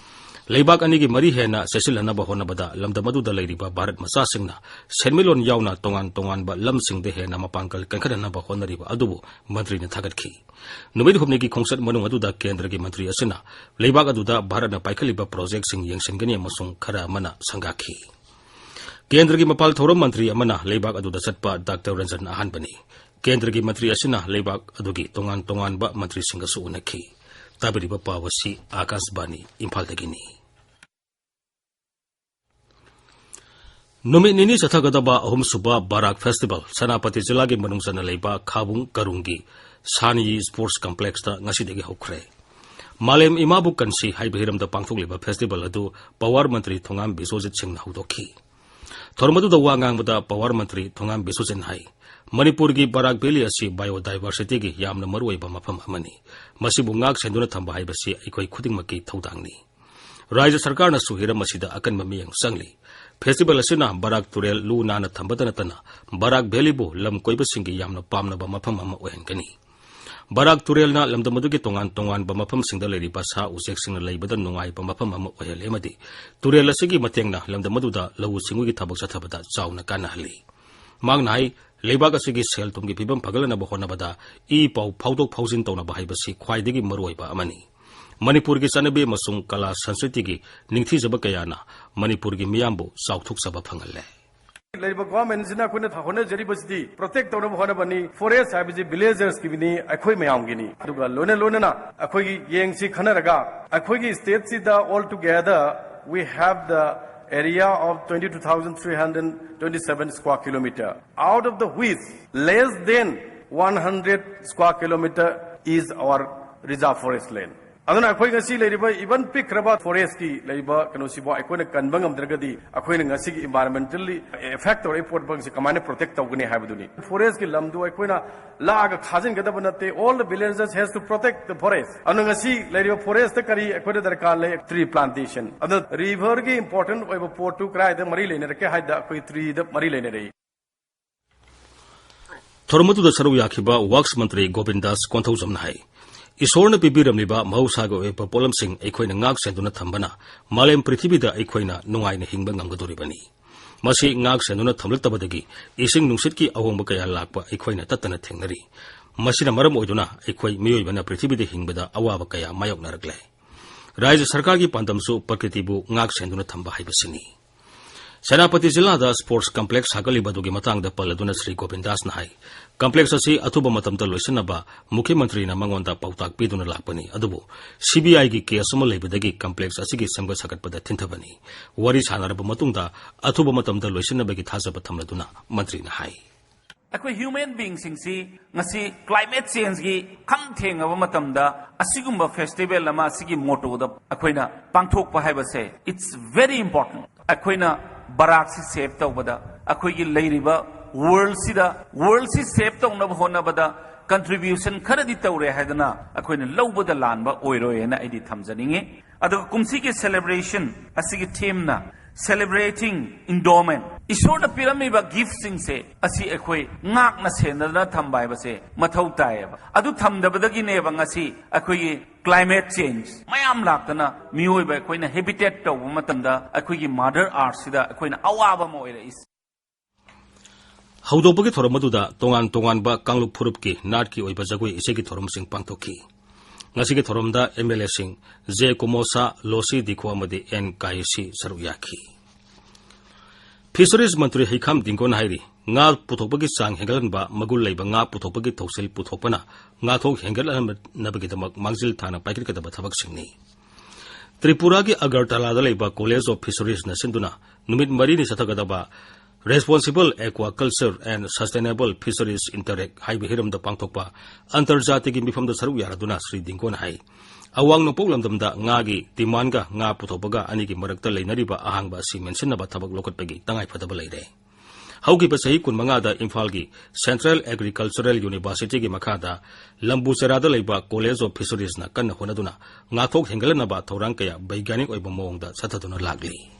ꯂꯩꯕꯥꯛ ꯑꯅꯤꯒꯤ ꯃꯔꯤ ꯍꯦꯟꯅ ꯆꯦꯠꯁꯤꯜꯍꯟꯅꯕ ꯍꯣꯠꯅꯕꯗ ꯂꯝꯗꯝ ꯑꯗꯨꯗ ꯂꯩꯔꯤꯕ ꯚꯥꯔꯠ ꯃꯆꯥꯁꯤꯡꯅ ꯁꯦꯟꯃꯤꯠꯂꯣꯟ ꯌꯥꯎꯅ ꯇꯣꯉꯥꯟ ꯇꯣꯉꯥꯟꯕ ꯂꯝꯁꯤꯡꯗ ꯍꯦꯟꯅ ꯃꯄꯥꯡꯒꯜ ꯀꯟꯈꯠꯍꯟꯅꯕ ꯍꯣꯠꯅꯔꯤꯕ ꯑꯗꯨꯕꯨ ꯃꯟꯇ꯭ꯔꯤꯅ ꯊꯥꯒꯠꯈꯤ꯫ ꯅꯨꯃꯤꯠ ꯍꯨꯝꯅꯤꯒꯤ ꯈꯣꯡꯆꯠ ꯃꯅꯨꯡ ꯑꯗꯨꯗ ꯀꯦꯟꯗ꯭ꯔꯒꯤ ꯃꯟꯇ꯭ꯔꯤ ꯑꯁꯤꯅ ꯂꯩꯕꯥꯛ ꯑꯗꯨꯗ ꯚꯥꯔꯠꯅ ꯄꯥꯏꯈꯠꯂꯤꯕ ꯄ꯭ꯔꯣꯖꯦꯛꯁꯤꯡ ꯌꯦꯡꯁꯤꯟꯒꯅꯤ ꯑꯃꯁꯨꯡ ꯈꯔ ꯑꯃꯅ ꯁꯪꯒꯥꯈꯤ꯫ ꯀꯦꯟꯗ꯭ꯔꯒꯤ ꯃꯄꯥꯜ ꯊꯧꯔꯝ ꯃꯟꯇ꯭ꯔꯤ ꯑꯃꯅ ꯂꯩꯕꯥꯛ ꯑꯗꯨꯗ ꯆꯠꯄ ꯗꯥꯛꯇꯔ ꯔꯟꯖꯟ ꯑꯍꯥꯟꯕꯅꯤ꯫ ꯀꯦꯟꯗ꯭ꯔꯒꯤ ꯃꯟꯇ꯭ꯔꯤ ꯑꯁꯤꯅ ꯂꯩꯕꯥꯛ ꯑꯗꯨꯒꯤ ꯇꯣꯉꯥꯟ ꯇꯣꯉꯥꯟꯕ ꯃꯟꯇ꯭ꯔꯤꯁꯤꯡꯒꯁꯨ ꯎꯅꯈꯤ꯫ ꯇꯥꯕꯤꯔꯤꯕ ꯄꯥꯎ ꯑꯁꯤ ꯑꯥꯀꯥꯁꯕꯥꯅꯤ ꯏꯝꯐꯥꯜꯗꯒꯤꯅꯤ꯫ ꯅꯨꯃꯤꯠ ꯅꯤꯅꯤ ꯆꯠꯊꯒꯗꯕ ꯑꯍꯨꯝꯁꯨꯕ ꯕꯔꯥꯛ ꯐꯦꯁꯇꯤꯚꯦꯜ ꯁꯦꯅꯥꯄꯇꯤ ꯖꯤꯂꯥꯒꯤ ꯃꯅꯨꯡ ꯆꯟꯅ ꯂꯩꯕ ꯈꯥꯕꯨꯡ ꯀꯔꯨꯡꯒꯤ ꯁꯥꯟꯌꯤ ꯁ꯭ꯄꯣꯔꯠꯁ ꯀꯝꯄ꯭ꯂꯦꯛꯁꯇ ꯉꯁꯤꯗꯒꯤ ꯍꯧꯈ꯭ꯔꯦ꯫ ꯃꯥꯂꯦꯝ ꯏꯃꯥꯕꯨ ꯀꯟꯁꯤ ꯍꯥꯏꯕ ꯍꯤꯔꯝꯗ ꯄꯥꯡꯊꯣꯛꯂꯤꯕ ꯐꯦꯁꯇꯤꯚꯦꯜ ꯑꯗꯨ ꯄꯋꯥꯔ ꯃꯟꯇ꯭ꯔꯤ ꯊꯣꯉꯥꯝ ꯕꯤꯁ꯭ꯋꯖꯤꯠ ꯁꯤꯡꯅ ꯍꯧꯗꯣꯛꯈꯤ꯫ ꯊꯧꯔꯝ ꯑꯗꯨꯗ ꯋꯥ ꯉꯥꯡꯕꯗ ꯄꯋꯥꯔ ꯃꯟꯇ꯭ꯔꯤ ꯊꯣꯉꯥꯝ ꯕꯤꯁ꯭ꯋꯖꯤꯠꯅ ꯍꯥꯏ, ꯃꯅꯤꯄꯨꯔꯒꯤ ꯕꯔꯥꯛ ꯚꯦꯂꯤ ꯑꯁꯤ ꯕꯥꯏꯑꯣꯗꯥꯏꯚꯔꯁꯤꯇꯤꯒꯤ ꯌꯥꯝꯅ ꯃꯔꯨꯑꯣꯏꯕ ꯃꯐꯝ ꯑꯃꯅꯤ꯫ ꯃꯁꯤꯕꯨ ꯉꯥꯛ ꯁꯦꯟꯗꯨꯅ ꯊꯝꯕ ꯍꯥꯏꯕꯁꯤ ꯑꯩꯈꯣꯏ ꯈꯨꯗꯤꯡꯃꯛꯀꯤ ꯊꯧꯗꯥꯡꯅꯤ꯫ ꯔꯥꯖ꯭ꯌ ꯁꯔꯀꯥꯔꯅꯁꯨ ꯍꯤꯔꯝ ꯑꯁꯤꯗ ꯑꯀꯟꯕ ꯃꯤꯠꯌꯦꯡ ꯆꯪꯂꯤ꯫ ꯐꯦꯁꯇꯤꯚꯦꯜ ꯑꯁꯤꯅ ꯕꯔꯥꯛ ꯇꯨꯔꯦꯜ ꯂꯨ ꯅꯥꯟꯅ ꯊꯝꯕꯇ ꯅꯠꯇꯅ ꯕꯔꯥꯛ ꯚꯦꯂꯤꯕꯨ ꯂꯝ ꯀꯣꯏꯕꯁꯤꯡꯒꯤ ꯌꯥꯝꯅ ꯄꯥꯝꯅꯕ ꯃꯐꯝ ꯑꯃ ꯑꯣꯏꯍꯟꯒꯅꯤ꯫ ꯕꯔꯥꯛ ꯇꯨꯔꯦꯜꯅ ꯂꯝꯗꯝ ꯑꯗꯨꯒꯤ ꯇꯣꯉꯥꯟ ꯇꯣꯉꯥꯟꯕ ꯃꯐꯝꯁꯤꯡꯗ ꯂꯩꯔꯤꯕ ꯁꯥ ꯎꯆꯦꯛꯁꯤꯡꯅ ꯂꯩꯕꯗ ꯅꯨꯡꯉꯥꯏꯕ ꯃꯐꯝ ꯑꯃ ꯑꯣꯏꯍꯜꯂꯤ ꯑꯃꯗꯤ ꯇꯨꯔꯦꯜ ꯑꯁꯤꯒꯤ ꯃꯇꯦꯡꯅ ꯂꯝꯗꯝ ꯑꯗꯨꯗ ꯂꯧꯎ ꯁꯤꯡꯎꯒꯤ ꯊꯕꯛ ꯆꯠꯊꯕꯗ ꯆꯥꯎꯅ ꯀꯥꯟꯅꯍꯜꯂꯤ꯫ ꯃꯍꯥꯛꯅ ꯍꯥꯏ, ꯂꯩꯕꯥꯛ ꯑꯁꯤꯒꯤ ꯁꯦꯜ ꯊꯨꯝꯒꯤ ꯐꯤꯕꯝ ꯐꯒꯠꯂꯛꯅꯕ ꯍꯣꯠꯅꯕꯗ ꯏ ꯄꯥꯎ ꯐꯥꯎꯗꯣꯛ ꯐꯥꯎꯖꯤꯟ ꯇꯧꯅꯕ ꯍꯥꯏꯕꯁꯤ ꯈ꯭ꯋꯥꯏꯗꯒꯤ ꯃꯔꯨꯑꯣꯏꯕ ꯑꯃꯅꯤ꯫ ꯃꯅꯤꯄꯨꯔꯒꯤ ꯆꯠꯅꯕꯤ ꯑꯃꯁꯨꯡ ꯀꯂꯥ ꯁꯪꯁꯀ꯭ꯔꯤꯇꯤꯒꯤ ꯅꯤꯡꯊꯤꯖꯕ ꯀꯌꯥꯅ ꯃꯅꯤꯄꯨꯔꯒꯤ ꯃꯤꯌꯥꯝꯕꯨ ꯆꯥꯎꯊꯣꯛꯆꯕ ꯐꯪꯍꯜꯂꯦ꯫ ꯂꯩꯔꯤꯕ ꯒꯣꯔꯃꯦꯟꯁꯤꯅ ꯑꯩꯈꯣꯏꯅ ꯊ- ꯍꯣꯠꯅꯖꯔꯤꯕꯁꯤꯗꯤ ꯄ꯭ꯔꯣꯇꯦꯛ ꯇꯧꯅꯕ ꯍꯣꯠꯅꯕꯅꯤ꯫ ꯐꯣꯔꯦꯁ ꯍꯥꯏꯕꯁꯤ ꯚꯤꯂꯦꯖꯔꯁꯀꯤꯅꯤ, ꯑꯩꯈꯣꯏ ꯃꯌꯥꯝꯒꯤꯅꯤ꯫ ꯑꯗꯨꯒ ꯂꯣꯏꯅ ꯂꯣꯏꯅꯅ ꯑꯩꯈꯣꯏꯒꯤ ꯌꯦꯡꯁꯤ ꯈꯟꯅꯔꯒ ꯑꯩꯈꯣꯏꯒꯤ ꯁ꯭ꯇꯦꯠꯁꯤꯗ all together we have the area of twenty two thousand three hundred twenty seven square kilometer, out of the which less than one hundred square kilometer is our reserve forest land. ꯑꯗꯨꯅ ꯑꯩꯈꯣꯏ ꯉꯁꯤ ꯂꯩꯔꯤꯕ ꯏꯚꯟ ꯄꯤꯛꯈ꯭ꯔꯕ ꯐꯣꯔꯦꯁꯀꯤ ꯂꯩꯔꯤꯕ ꯀꯩꯅꯣꯁꯤꯕꯨ ꯑꯩꯈꯣꯏꯅ ꯀꯟꯕ ꯉꯝꯗ꯭ꯔꯒꯗꯤ ꯑꯩꯈꯣꯏꯅ ꯉꯁꯤꯒꯤ ꯏꯟꯚꯥꯏꯔꯣꯟꯃꯦꯟꯇꯦꯜꯂꯤ ꯑꯦꯐꯦꯛ ꯇꯧꯔꯛꯏ ꯄꯣꯠ ꯄꯣꯠꯁꯤ ꯀꯃꯥꯏꯅ ꯄ꯭ꯔꯣꯇꯦꯛ ꯇꯧꯒꯅꯤ ꯍꯥꯏꯕꯗꯨꯅꯤ꯫ ꯐꯣꯔꯦꯁꯀꯤ ꯂꯝꯗꯨ ꯑꯩꯈꯣꯏꯅ ꯂꯥꯛꯑꯒ ꯈꯥꯖꯤꯟꯒꯗꯕ ꯅꯠꯇꯦ꯫ All the villagers has to protect the forest. ꯑꯗꯨꯅ ꯉꯁꯤ ꯂꯩꯔꯤꯕ ꯐꯣꯔꯦꯁꯇ ꯀꯔꯤ ꯑꯩꯈꯣꯏꯗ ꯗꯔꯀꯥꯔ ꯂꯩ? Tree plantation. ꯑꯗꯣ ꯔꯤꯚꯔꯒꯤ ꯏꯝꯄꯣꯔꯇꯦꯟ ꯑꯣꯏꯕ ꯄꯣꯠꯇꯨ ꯀꯗꯥꯏꯗ ꯃꯔꯤ ꯂꯩꯅꯔꯛꯀꯦ ꯍꯥꯏꯗ ꯑꯩꯈꯣꯏ ꯇ꯭ꯔꯤꯗ ꯃꯔꯤ ꯂꯩꯅꯔꯛꯏ꯫ ꯊꯧꯔꯝ ꯑꯗꯨꯗ ꯁꯔꯨꯛ ꯌꯥꯈꯤꯕ ꯋꯥꯛꯁ ꯃꯟꯇ꯭ꯔꯤ ꯒꯣꯕꯤꯟꯗꯥꯁ ꯀꯣꯟꯊꯧꯖꯝꯅ ꯍꯥꯏ, ꯏꯁꯣꯔꯅ ꯄꯤꯕꯤꯔꯝꯂꯤꯕ ꯃꯍꯧꯁꯥꯒꯤ ꯑꯣꯏꯕ ꯄꯣꯠꯂꯝꯁꯤꯡ ꯑꯩꯈꯣꯏꯅ ꯉꯥꯛ ꯁꯦꯟꯗꯨꯅ ꯊꯝꯕꯅ ꯃꯥꯂꯦꯝ ꯄ꯭ꯔꯤꯊꯤꯕꯤꯗ ꯑꯩꯈꯣꯏꯅ ꯅꯨꯡꯉꯥꯏꯅ ꯍꯤꯡꯕ ꯉꯝꯒꯗꯧꯔꯤꯕꯅꯤ꯫ ꯃꯁꯤ ꯉꯥꯛ ꯁꯦꯟꯗꯨꯅ ꯊꯝꯂꯛꯇꯕꯗꯒꯤ ꯏꯁꯤꯡ ꯅꯨꯡꯁꯤꯠꯀꯤ ꯑꯍꯣꯡꯕ ꯀꯌꯥ ꯂꯥꯛꯄ ꯑꯩꯈꯣꯏꯅ ꯇꯠꯇꯅ ꯊꯦꯡꯅꯔꯤ꯫ ꯃꯁꯤꯅ ꯃꯔꯝ ꯑꯣꯏꯗꯨꯅ ꯑꯩꯈꯣꯏ ꯃꯤꯑꯣꯏꯕꯅ ꯄ꯭ꯔꯤꯊꯤꯕꯤꯗ ꯍꯤꯡꯕꯗ ꯑꯋꯥꯕ ꯀꯌꯥ ꯃꯥꯌꯣꯛꯅꯔꯛꯂꯦ꯫ ꯔꯥꯖ꯭ꯌ ꯁꯔꯀꯥꯔꯒꯤ ꯄꯥꯟꯗꯝꯁꯨ ꯄ꯭ꯔꯀ꯭ꯔꯤꯇꯤꯕꯨ ꯉꯥꯛ ꯁꯦꯟꯗꯨꯅ ꯊꯝꯕ ꯍꯥꯏꯕꯁꯤꯅꯤ꯫ ꯁꯦꯅꯥꯄꯇꯤ ꯖꯤꯂꯥꯗ ꯁ꯭ꯄꯣꯔꯠꯁ ꯀꯝꯄ꯭ꯂꯦꯛꯁ ꯁꯥꯒꯠꯂꯤꯕ ꯑꯗꯨꯒꯤ ꯃꯇꯥꯡꯗ ꯄꯜꯂꯗꯨꯅ ꯁ꯭ꯔꯤ ꯒꯣꯕꯤꯟꯗꯥꯁꯅ ꯍꯥꯏ, ꯀꯝꯄ꯭ꯂꯦꯛꯁ ꯑꯁꯤ ꯑꯊꯨꯕ ꯃꯇꯝꯗ ꯂꯣꯏꯁꯤꯟꯅꯕ ꯃꯨꯈ꯭ꯌ ꯃꯟꯇ꯭ꯔꯤꯅ ꯃꯉꯣꯟꯗ ꯄꯥꯎꯇꯥꯛ ꯄꯤꯗꯨꯅ ꯂꯥꯛꯄꯅꯤ, ꯑꯗꯨꯕꯨ ꯁꯤꯕꯤꯑꯥꯏꯒꯤ ꯀꯦꯁ ꯑꯃ ꯂꯩꯕꯗꯒꯤ ꯀꯝꯄ꯭ꯂꯦꯛꯁ ꯑꯁꯤꯒꯤ ꯁꯦꯝꯒꯠ ꯁꯥꯒꯠꯄꯗ ꯊꯤꯟꯊꯕꯅꯤ꯫ ꯋꯥꯔꯤ ꯁꯥꯟꯅꯔꯕ ꯃꯇꯨꯡꯗ ꯑꯊꯨꯕ ꯃꯇꯝꯗ ꯂꯣꯏꯁꯤꯟꯅꯕꯒꯤ ꯊꯥꯖꯕ ꯊꯝꯂꯗꯨꯅ ꯃꯟꯇ꯭ꯔꯤꯅ ꯍꯥꯏ꯫ ꯑꯩꯈꯣꯏ ꯍ꯭ꯌꯨꯃꯦꯟ ꯕꯤꯡꯁꯤꯡꯁꯤ ꯉꯁꯤ ꯀ꯭ꯂꯥꯏꯃꯦꯠ ꯆꯦꯟꯖꯀꯤ ꯈꯝ ꯊꯦꯡꯉꯕ ꯃꯇꯝꯗ ꯑꯁꯤꯒꯨꯝꯕ ꯐꯦꯁꯇꯤꯚꯦꯜ ꯑꯃ ꯑꯁꯤꯒꯤ ꯃꯣꯇꯣꯗ ꯑꯩꯈꯣꯏꯅ ꯄꯥꯡꯊꯣꯛꯄ ꯍꯥꯏꯕꯁꯦ, it's very important. ꯑꯩꯈꯣꯏꯅ ꯕꯔꯥꯛꯁꯤ ꯁꯦꯞ ꯇꯧꯕꯗ, ꯑꯩꯈꯣꯏꯒꯤ ꯂꯩꯔꯤꯕ ꯋꯥꯔꯜꯁꯤꯗ, ꯋꯥꯔꯜꯁꯤ ꯁꯦꯞ ꯇꯧꯅꯕ ꯍꯣꯠꯅꯕꯗ ꯀꯟꯇ꯭ꯔꯤꯕ꯭ꯌꯨꯁꯟ ꯈꯔꯗꯤ ꯇꯧꯔꯦ ꯍꯥꯏꯗꯅ ꯑꯩꯈꯣꯏꯅ ꯂꯧꯕꯗ ꯂꯥꯟꯕ ꯑꯣꯏꯔꯣꯏ ꯍꯥꯏꯅ ꯑꯩꯗꯤ ꯊꯝꯖꯅꯤꯡꯉꯤ꯫ ꯑꯗꯨꯒ ꯀꯨꯝꯁꯤꯒꯤ ꯁꯦꯂꯦꯕ꯭ꯔꯦꯁꯟ ꯑꯁꯤꯒꯤ ꯊꯤꯝꯅ Celebrating Endowment, ꯏꯁꯣꯔꯅ ꯄꯤꯔꯝꯃꯤꯕ ꯒꯤꯐꯁꯤꯡꯁꯦ ꯑꯁꯤ ꯑꯩꯈꯣꯏ ꯉꯥꯛꯅ ꯁꯦꯟꯅꯗꯅ ꯊꯝꯕ ꯍꯥꯏꯕꯁꯦ ꯃꯊꯧ ꯇꯥꯏꯌꯦꯕ꯫ ꯑꯗꯨ ꯊꯝꯗꯕꯗꯒꯤꯅꯦꯕ ꯉꯁꯤ ꯑꯩꯈꯣꯏꯒꯤ ꯀ꯭ꯂꯥꯏꯃꯦꯠ ꯆꯦꯟꯖ ꯃꯌꯥꯝ ꯂꯥꯛꯇꯅ ꯃꯤꯑꯣꯏꯕ ꯑꯩꯈꯣꯏꯅ ꯍꯦꯕꯤꯇꯦꯠ ꯇꯧꯕ ꯃꯇꯝꯗ ꯑꯩꯈꯣꯏꯒꯤ ꯃꯥꯗꯔ ꯑꯥꯔꯠꯁꯤꯗ ꯑꯩꯈꯣꯏꯅ ꯑꯋꯥꯕ ꯑꯃ ꯑꯣꯏꯔꯛꯏꯁꯦ꯫ ꯍꯧꯗꯣꯛꯄꯒꯤ ꯊꯧꯔꯝ ꯑꯗꯨꯗ ꯇꯣꯉꯥꯟ ꯇꯣꯉꯥꯟꯕ ꯀꯥꯡꯂꯨꯞ ꯐꯨꯔꯨꯞꯀꯤ ꯅꯥꯠꯀꯤ ꯑꯣꯏꯕ ꯖꯒꯣꯏ ꯏꯁꯩꯒꯤ ꯊꯧꯔꯝꯁꯤꯡ ꯄꯥꯡꯊꯣꯛꯈꯤ꯫ ꯉꯁꯤꯒꯤ ꯊꯧꯔꯝꯗ ꯑꯦꯝ ꯑꯦꯜ ꯑꯦꯁꯤꯡ ꯖꯦ ꯀꯨꯃꯣꯁꯥ, ꯂꯣꯁꯤ ꯗꯤꯈꯣ ꯑꯃꯗꯤ ꯑꯦꯟ ꯀꯥꯏꯁꯤ ꯁꯔꯨꯛ ꯌꯥꯈꯤ꯫ ꯐꯤꯁꯔꯤꯖ ꯃꯟꯇ꯭ꯔꯤ ꯍꯩꯈꯥꯝ ꯗꯤꯡꯒꯣꯟ ꯍꯥꯏꯔꯤ, ꯉꯥ ꯄꯨꯊꯣꯛꯄꯒꯤ ꯆꯥꯡ ꯍꯦꯟꯒꯠꯍꯟꯕ, ꯃꯒꯨꯟ ꯂꯩꯕ ꯉꯥ ꯄꯨꯊꯣꯛꯄꯒꯤ ꯊꯧꯁꯤꯜ ꯄꯨꯊꯣꯛꯄꯅ ꯉꯥꯊꯣꯛ ꯍꯦꯟꯒꯠꯍꯟꯅꯕꯒꯤꯗꯃꯛ ꯃꯥꯡꯖꯤꯜ ꯊꯥꯅ ꯄꯥꯏꯈꯠꯀꯗꯕ ꯊꯕꯛꯁꯤꯡꯅꯤ꯫ ꯇ꯭ꯔꯤꯄꯨꯔꯥꯒꯤ ꯑꯒꯔꯇꯂꯥꯗ ꯂꯩꯕ College of Fisheries ꯅ ꯁꯤꯟꯗꯨꯅ ꯅꯨꯃꯤꯠ ꯃꯔꯤꯅꯤ ꯆꯠꯊꯒꯗꯕ Responsible Aquaculture and Sustainable Fisheries Interact ꯍꯥꯏꯕ ꯍꯤꯔꯝꯗ ꯄꯥꯡꯊꯣꯛꯄ ꯑꯟꯇꯔꯖꯥꯇꯤꯒꯤ ꯃꯤꯐꯝꯗ ꯁꯔꯨꯛ ꯌꯥꯔꯗꯨꯅ ꯁ꯭ꯔꯤ ꯗꯤꯡꯒꯣꯟ ꯍꯥꯏ, ꯑꯋꯥꯡ ꯅꯣꯡꯄꯣꯛ ꯂꯝꯗꯝꯗ ꯉꯥꯒꯤ demand ꯒ ꯉꯥ ꯄꯨꯊꯣꯛꯄꯒ ꯑꯅꯤꯒꯤ ꯃꯔꯛꯇ ꯂꯩꯅꯔꯤꯕ ꯑꯍꯥꯡꯕ ꯑꯁꯤ ꯃꯦꯟꯁꯤꯟꯅꯕ ꯊꯕꯛ ꯂꯧꯈꯠꯄꯒꯤ ꯇꯉꯥꯏꯐꯗꯕ ꯂꯩꯔꯦ꯫ ꯍꯧꯈꯤꯕ ꯆꯍꯤ ꯀꯨꯟꯃꯉꯥꯗ ꯏꯝꯐꯥꯜꯒꯤ Central Agricultural University ꯒꯤ ꯃꯈꯥꯗ ꯂꯝꯕꯨ ꯆꯦꯔꯥꯗ ꯂꯩꯕ College of Fisheries ꯅ ꯀꯟꯅ ꯍꯣꯠꯅꯗꯨꯅ ꯉꯥꯊꯣꯛ ꯍꯦꯟꯒꯠꯍꯟꯅꯕ ꯊꯧꯔꯥꯡ ꯀꯌꯥ ꯕꯩꯒ꯭ꯌꯥꯅꯤꯛ ꯑꯣꯏꯕ ꯃꯑꯣꯡꯗ ꯆꯠꯊꯗꯨꯅ ꯂꯥꯛꯂꯤ꯫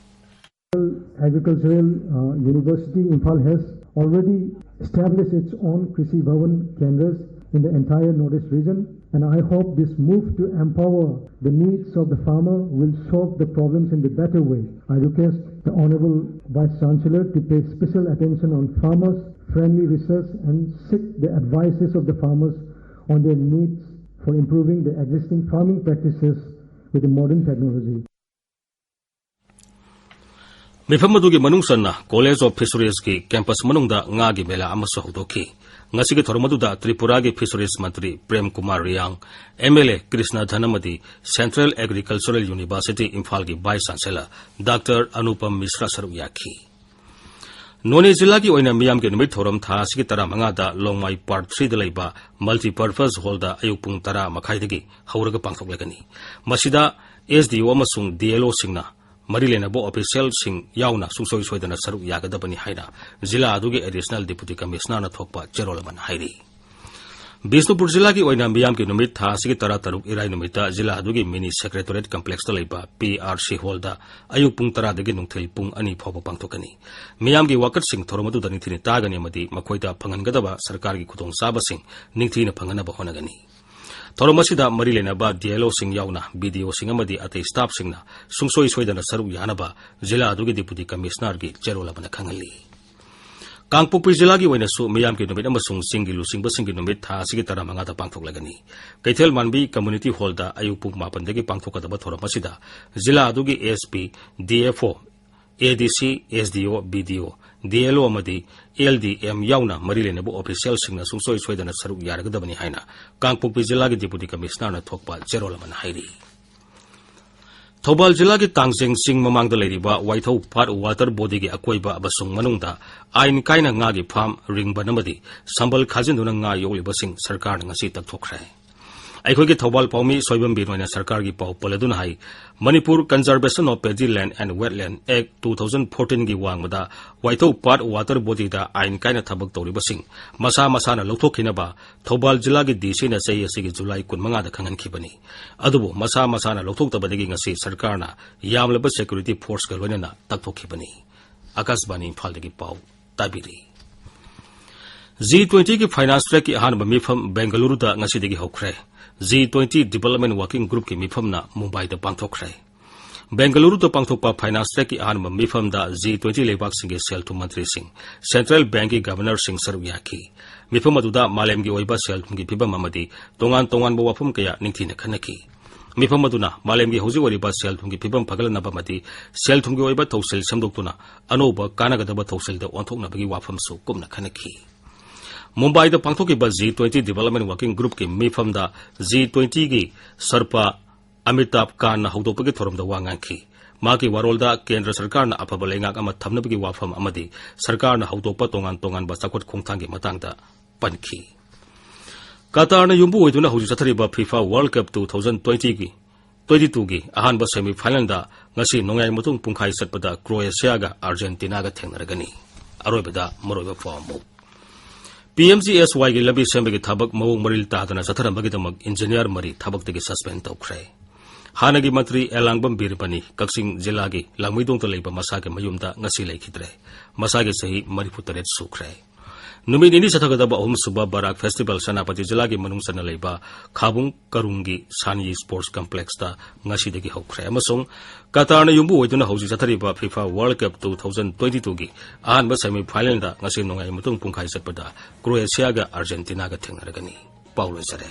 Agricultural uh, University Imphal has already established its own Krishi Bhavan Kendras in the entire Northeast region, and I hope this move to empower the needs of the farmer will solve the problems in the better way. I request the Honorable Vice Chancellor to pay special attention on farmers-friendly research and seek the advices of the farmers on their needs for improving the existing farming practices with the modern technology. ꯃꯤꯐꯝ ꯑꯗꯨꯒꯤ ꯃꯅꯨꯡ ꯆꯟꯅ College of Fisheries ꯀꯤ campus ꯃꯅꯨꯡꯗ ꯉꯥꯒꯤ ꯃꯦꯂꯥ ꯑꯃꯁꯨ ꯍꯧꯗꯣꯛꯈꯤ꯫ ꯉꯁꯤꯒꯤ ꯊꯧꯔꯝ ꯑꯗꯨꯗ ꯇ꯭ꯔꯤꯄꯨꯔꯥꯒꯤ Fisheries ꯃꯟꯇ꯭ꯔꯤ ꯄ꯭ꯔꯦꯝ ꯀꯨꯃꯥꯔ ꯔꯤꯌꯥꯡ, MLA ꯀ꯭ꯔꯤꯁꯅ ꯙꯟ ꯑꯃꯗꯤ Central Agricultural University ꯏꯝꯐꯥꯜꯒꯤ Vice Chancellor Doctor ꯑꯅꯨꯄꯝ ꯃꯤꯁ꯭ꯔꯥ ꯁꯔꯨꯛ ꯌꯥꯈꯤ꯫ ꯅꯣꯅꯦ ꯖꯤꯂꯥꯒꯤ ꯑꯣꯏꯅ ꯃꯤꯌꯥꯝꯒꯤ ꯅꯨꯃꯤꯠ ꯊꯧꯔꯝ ꯊꯥ ꯑꯁꯤꯒꯤ ꯇꯔꯥꯃꯉꯥꯗ ꯂꯣꯡꯃꯥꯏ Park three ꯗ ꯂꯩꯕ Multipurpose Hall ꯗ ꯑꯌꯨꯛ ꯄꯨꯡ ꯇꯔꯥ ꯃꯈꯥꯏꯗꯒꯤ ꯍꯧꯔꯒ ꯄꯥꯡꯊꯣꯛꯂꯒꯅꯤ꯫ ꯃꯁꯤꯗ SDO ꯑꯃꯁꯨꯡ DLO ꯁꯤꯡꯅ ꯃꯔꯤ ꯂꯩꯅꯕ official ꯁꯤꯡ ꯌꯥꯎꯅ ꯁꯨꯡꯁꯣꯏ ꯁꯣꯏꯗꯅ ꯁꯔꯨꯛ ꯌꯥꯒꯗꯕꯅꯤ ꯍꯥꯏꯅ ꯖꯤꯂꯥ ꯑꯗꯨꯒꯤ Additional Deputy Commissioner ꯅ ꯊꯣꯛꯄ ꯆꯦꯔꯣꯜ ꯑꯃꯅ ꯍꯥꯏꯔꯤ꯫ ꯕꯤꯁꯅꯨꯄꯨꯔ ꯖꯤꯂꯥꯒꯤ ꯑꯣꯏꯅ ꯃꯤꯌꯥꯝꯒꯤ ꯅꯨꯃꯤꯠ ꯊꯥ ꯑꯁꯤꯒꯤ ꯇꯔꯥꯇꯔꯨꯛ ꯏꯔꯥꯏ ꯅꯨꯃꯤꯠꯇ ꯖꯤꯂꯥ ꯑꯗꯨꯒꯤ Mini Secretariat Complex ꯇ ꯂꯩꯕ PRC Hall ꯗ ꯑꯌꯨꯛ ꯄꯨꯡ ꯇꯔꯥꯗꯒꯤ ꯅꯨꯡꯊꯤꯜ ꯄꯨꯡ ꯑꯅꯤ ꯐꯥꯎꯕ ꯄꯥꯡꯊꯣꯛꯀꯅꯤ꯫ ꯃꯤꯌꯥꯝꯒꯤ ꯋꯥꯀꯠꯁꯤꯡ ꯊꯧꯔꯝ ꯑꯗꯨꯗ ꯅꯤꯡꯊꯤꯅ ꯇꯥꯒꯅꯤ ꯑꯃꯗꯤ ꯃꯈꯣꯏꯗ ꯐꯪꯍꯟꯒꯗꯕ ꯁꯔꯀꯥꯔꯒꯤ ꯈꯨꯗꯣꯡꯆꯥꯕꯁꯤꯡ ꯅꯤꯡꯊꯤꯅ ꯐꯪꯍꯟꯅꯕ ꯍꯣꯠꯅꯒꯅꯤ꯫ ꯊꯧꯔꯝ ꯑꯁꯤꯗ ꯃꯔꯤ ꯂꯩꯅꯕ DLO ꯁꯤꯡ ꯌꯥꯎꯅ BDO ꯁꯤꯡ ꯑꯃꯗꯤ ꯑꯇꯩ staff ꯁꯤꯡꯅ ꯁꯨꯡꯁꯣꯏ ꯁꯣꯏꯗꯅ ꯁꯔꯨꯛ ꯌꯥꯅꯕ ꯖꯤꯂꯥ ꯑꯗꯨꯒꯤ Deputy Commissioner ꯒꯤ ꯆꯦꯔꯣꯜ ꯑꯃꯅ ꯈꯪꯍꯜꯂꯤ꯫ ꯀꯥꯡꯄꯣꯛꯄꯤ ꯖꯤꯂꯥꯒꯤ ꯑꯣꯏꯅꯁꯨ ꯃꯤꯌꯥꯝꯒꯤ ꯅꯨꯃꯤꯠ ꯑꯃꯁꯨꯡ ꯆꯤꯡꯒꯤ ꯂꯨꯆꯤꯡꯕꯁꯤꯡꯒꯤ ꯅꯨꯃꯤꯠ ꯊꯥ ꯑꯁꯤꯒꯤ ꯇꯔꯥꯃꯉꯥꯗ ꯄꯥꯡꯊꯣꯛꯂꯒꯅꯤ꯫ ꯀꯩꯊꯦꯜ ꯃꯥꯟꯕꯤ Community Hall ꯗ ꯑꯌꯨꯛ ꯄꯨꯡ ꯃꯥꯄꯟꯗꯒꯤ ꯄꯥꯡꯊꯣꯛꯀꯗꯕ ꯊꯧꯔꯝ ꯑꯁꯤꯗ ꯖꯤꯂꯥ ꯑꯗꯨꯒꯤ SP, DFO, ADC, SDO, BDO, DLO ꯑꯃꯗꯤ LDM ꯌꯥꯎꯅ ꯃꯔꯤ ꯂꯩꯅꯕ officialꯁꯤꯡꯅ ꯁꯨꯡꯁꯣꯏ ꯁꯣꯏꯗꯅ ꯁꯔꯨꯛ ꯌꯥꯔꯒꯗꯕꯅꯤ ꯍꯥꯏꯅ ꯀꯥꯡꯄꯣꯛꯄꯤ ꯖꯤꯂꯥꯒꯤ Deputy Commissionerꯅ ꯊꯣꯛꯄ ꯆꯦꯔꯣꯜ ꯑꯃꯅ ꯍꯥꯏꯔꯤ꯫ ꯊꯧꯕꯥꯜ ꯖꯤꯂꯥꯒꯤ ꯇꯥꯡꯖꯦꯡ ꯆꯤꯡ ꯃꯃꯥꯡꯗ ꯂꯩꯔꯤꯕ ꯋꯥꯏꯊꯧ ꯄꯥꯠ water bodyꯒꯤ ꯑꯀꯣꯏꯕ ꯑꯃꯁꯨꯡ ꯃꯅꯨꯡꯗ ꯑꯥꯏꯟ ꯀꯥꯏꯅ ꯉꯥꯒꯤ farm ꯔꯤꯡꯕꯟ ꯑꯃꯗꯤ ꯁꯝꯕꯜ ꯈꯥꯖꯤꯟꯗꯨꯅ ꯉꯥ ꯌꯣꯛꯂꯤꯕꯁꯤꯡ ꯁꯔꯀꯥꯔꯅ ꯉꯁꯤ ꯇꯛꯊꯣꯛꯈ꯭ꯔꯦ꯫ ꯑꯩꯈꯣꯏꯒꯤ ꯊꯧꯕꯥꯜ ꯄꯥꯎꯃꯤ ꯁꯣꯏꯕꯝ ꯕꯤꯅꯣꯏꯅ ꯁꯔꯀꯥꯔꯒꯤ ꯄꯥꯎ ꯄꯜꯂꯗꯨꯅ ꯍꯥꯏ, Manipur Conservation of Paddy Land and Wetland Act two thousand fourteenꯒꯤ ꯋꯥꯡꯃꯗ ꯋꯥꯏꯊꯧ ꯄꯥꯠ water bodyꯗ ꯑꯥꯏꯟ ꯀꯥꯏꯅ ꯊꯕꯛ ꯇꯧꯔꯤꯕꯁꯤꯡ ꯃꯁꯥ ꯃꯁꯥꯅ ꯂꯧꯊꯣꯛꯈꯤꯅꯕ ꯊꯧꯕꯥꯜ ꯖꯤꯂꯥꯒꯤ DCꯅ ꯆꯍꯤ ꯑꯁꯤꯒꯤ ꯖꯨꯂꯥꯏ ꯀꯨꯟꯃꯉꯥꯗ ꯈꯪꯍꯟꯈꯤꯕꯅꯤ꯫ ꯑꯗꯨꯕꯨ ꯃꯁꯥ ꯃꯁꯥꯅ ꯂꯧꯊꯣꯛꯇꯕꯗꯒꯤ ꯉꯁꯤ ꯁꯔꯀꯥꯔꯅ ꯌꯥꯝꯂꯕ security forceꯀ ꯂꯣꯏꯅꯅ ꯇꯛꯊꯣꯛꯈꯤꯕꯅꯤ꯫ ꯑꯥꯀꯥꯁꯕꯥꯅꯤ ꯏꯝꯐꯥꯜꯗꯒꯤ ꯄꯥꯎ ꯇꯥꯕꯤꯔꯤ꯫ G twentyꯒꯤ finance trackꯀꯤ ꯑꯍꯥꯟꯕ ꯃꯤꯐꯝ ꯕꯦꯡꯒꯂꯨꯔꯨꯗ ꯉꯁꯤꯗꯒꯤ ꯍꯧꯈ꯭ꯔꯦ꯫ G twenty Development Working Groupꯀꯤ ꯃꯤꯐꯝꯅ ꯃꯨꯝꯕꯥꯏꯗ ꯄꯥꯡꯊꯣꯛꯈ꯭ꯔꯦ꯫ ꯕꯦꯡꯒꯂꯨꯔꯨꯗ ꯄꯥꯡꯊꯣꯛꯄ finance trackꯀꯤ ꯑꯍꯥꯟꯕ ꯃꯤꯐꯝꯗ G twenty ꯂꯩꯕꯥꯛꯁꯤꯡꯒꯤ ꯁꯦꯜ ꯊꯨꯝ ꯃꯟꯇ꯭ꯔꯤꯁꯤꯡ, central bankꯀꯤ governorꯁꯤꯡ ꯁꯔꯨꯛ ꯌꯥꯈꯤ꯫ ꯃꯤꯐꯝ ꯑꯗꯨꯗ ꯃꯥꯂꯦꯝꯒꯤ ꯑꯣꯏꯕ ꯁꯦꯜ ꯊꯨꯝꯒꯤ ꯐꯤꯕꯝ ꯑꯃꯗꯤ ꯇꯣꯉꯥꯟ ꯇꯣꯉꯥꯟꯕ ꯋꯥꯐꯝ ꯀꯌꯥ ꯅꯤꯡꯊꯤꯅ ꯈꯟꯅꯈꯤ꯫ ꯃꯤꯐꯝ ꯑꯗꯨꯅ ꯃꯥꯂꯦꯝꯒꯤ ꯍꯧꯖꯤꯛ ꯑꯣꯏꯔꯤꯕ ꯁꯦꯜ ꯊꯨꯝꯒꯤ ꯐꯤꯕꯝ ꯐꯒꯠꯂꯛꯅꯕ ꯑꯃꯗꯤ ꯁꯦꯜ ꯊꯨꯝꯒꯤ ꯑꯣꯏꯕ ꯊꯧꯁꯤꯜ ꯁꯦꯝꯗꯣꯛꯇꯨꯅ ꯑꯅꯧꯕ ꯀꯥꯟꯅꯒꯗꯕ ꯊꯧꯁꯤꯜꯗ ꯑꯣꯟꯊꯣꯛꯅꯕꯒꯤ ꯋꯥꯐꯝꯁꯨ ꯀꯨꯞꯅ ꯈꯟꯅꯈꯤ꯫ ꯃꯨꯝꯕꯥꯏꯗ ꯄꯥꯡꯊꯣꯛꯈꯤꯕ G twenty Development Working Groupꯀꯤ ꯃꯤꯐꯝꯗ G twentyꯒꯤ ꯁꯔꯄ Amitabh ꯀꯥꯟꯅ ꯍꯧꯗꯣꯛꯄꯒꯤ ꯊꯧꯔꯝꯗ ꯋꯥ ꯉꯥꯡꯈꯤ꯫ ꯃꯍꯥꯛꯀꯤ ꯋꯥꯔꯣꯜꯗ ꯀꯦꯟꯗ꯭ꯔ ꯁꯔꯀꯥꯔꯅ ꯑꯐꯕ ꯂꯩꯉꯥꯛ ꯑꯃ ꯊꯝꯅꯕꯒꯤ ꯋꯥꯐꯝ ꯑꯃꯗꯤ ꯁꯔꯀꯥꯔꯅ ꯍꯧꯗꯣꯛꯄ ꯇꯣꯉꯥꯟ ꯇꯣꯉꯥꯟꯕ ꯆꯥꯎꯈꯠ ꯈꯣꯡꯊꯥꯡꯒꯤ ꯃꯇꯥꯡꯗ ꯄꯟꯈꯤ꯫ ꯀꯇꯥꯔꯅ ꯌꯨꯝꯕꯨ ꯑꯣꯏꯗꯨꯅ ꯍꯧꯖꯤꯛ ꯆꯠꯊꯔꯤꯕ FIFA World Cup two thousand twentyꯒꯤ, twenty twoꯒꯤ ꯑꯍꯥꯟꯕ semi finalꯗ ꯉꯁꯤ ꯅꯣꯡꯌꯥꯏ ꯃꯇꯨꯡ ꯄꯨꯡꯈꯥꯏ ꯆꯠꯄꯗ Croatiaꯒ Argentinaꯒ ꯊꯦꯡꯅꯔꯒꯅꯤ꯫ ꯑꯔꯣꯏꯕꯗ ꯃꯔꯨꯑꯣꯏꯕ ꯄꯥꯎ ꯑꯃꯨꯛ꯫ PMGSYꯒꯤ ꯂꯝꯕꯤ ꯁꯦꯝꯕꯒꯤ ꯊꯕꯛ ꯃꯑꯣꯡ ꯃꯔꯤꯜ ꯇꯥꯗꯅ ꯆꯠꯊꯔꯝꯕꯒꯤꯗꯃꯛ engineer ꯃꯔꯤ ꯊꯕꯛꯇꯒꯤ suspend ꯇꯧꯈ꯭ꯔꯦ꯫ ꯍꯥꯟꯅꯒꯤ ꯃꯟꯇ꯭ꯔꯤ ꯑꯦꯂꯥꯡꯕꯝ ꯕꯤꯔꯃꯅꯤ ꯀꯛꯆꯤꯡ ꯖꯤꯂꯥꯒꯤ ꯂꯥꯡꯃꯩꯗꯣꯡꯗ ꯂꯩꯕ ꯃꯁꯥꯒꯤ ꯃꯌꯨꯝꯗ ꯉꯁꯤ ꯂꯩꯈꯤꯗ꯭ꯔꯦ꯫ ꯃꯁꯥꯒꯤ ꯆꯍꯤ ꯃꯔꯤꯐꯨ ꯇꯔꯦꯠ ꯁꯨꯈ꯭ꯔꯦ꯫ ꯅꯨꯃꯤꯠ ꯅꯤꯅꯤ ꯆꯠꯊꯒꯗꯕ ꯑꯍꯨꯝꯁꯨꯕ ꯕꯔꯥꯛ festival ꯁꯦꯅꯥꯄꯇꯤ ꯖꯤꯂꯥꯒꯤ ꯃꯅꯨꯡ ꯆꯟꯅ ꯂꯩꯕ ꯈꯥꯕꯨꯡ ꯀꯔꯨꯡꯒꯤ ꯁꯥꯟꯌꯤ sports complexꯇ ꯉꯁꯤꯗꯒꯤ ꯍꯧꯈ꯭ꯔꯦ ꯑꯃꯁꯨꯡ ꯀꯇꯥꯔꯅ ꯌꯨꯝꯕꯨ ꯑꯣꯏꯗꯨꯅ ꯍꯧꯖꯤꯛ ꯆꯠꯊꯔꯤꯕ FIFA World Cup two thousand twenty twoꯒꯤ ꯑꯍꯥꯟꯕ semi finalꯗ ꯉꯁꯤ ꯅꯣꯡꯌꯥꯏ ꯃꯇꯨꯡ ꯄꯨꯡꯈꯥꯏ ꯆꯠꯄꯗ Croatiaꯒ Argentinaꯒ ꯊꯦꯡꯅꯔꯒꯅꯤ꯫ ꯄꯥꯎ ꯂꯣꯏꯖꯔꯦ꯫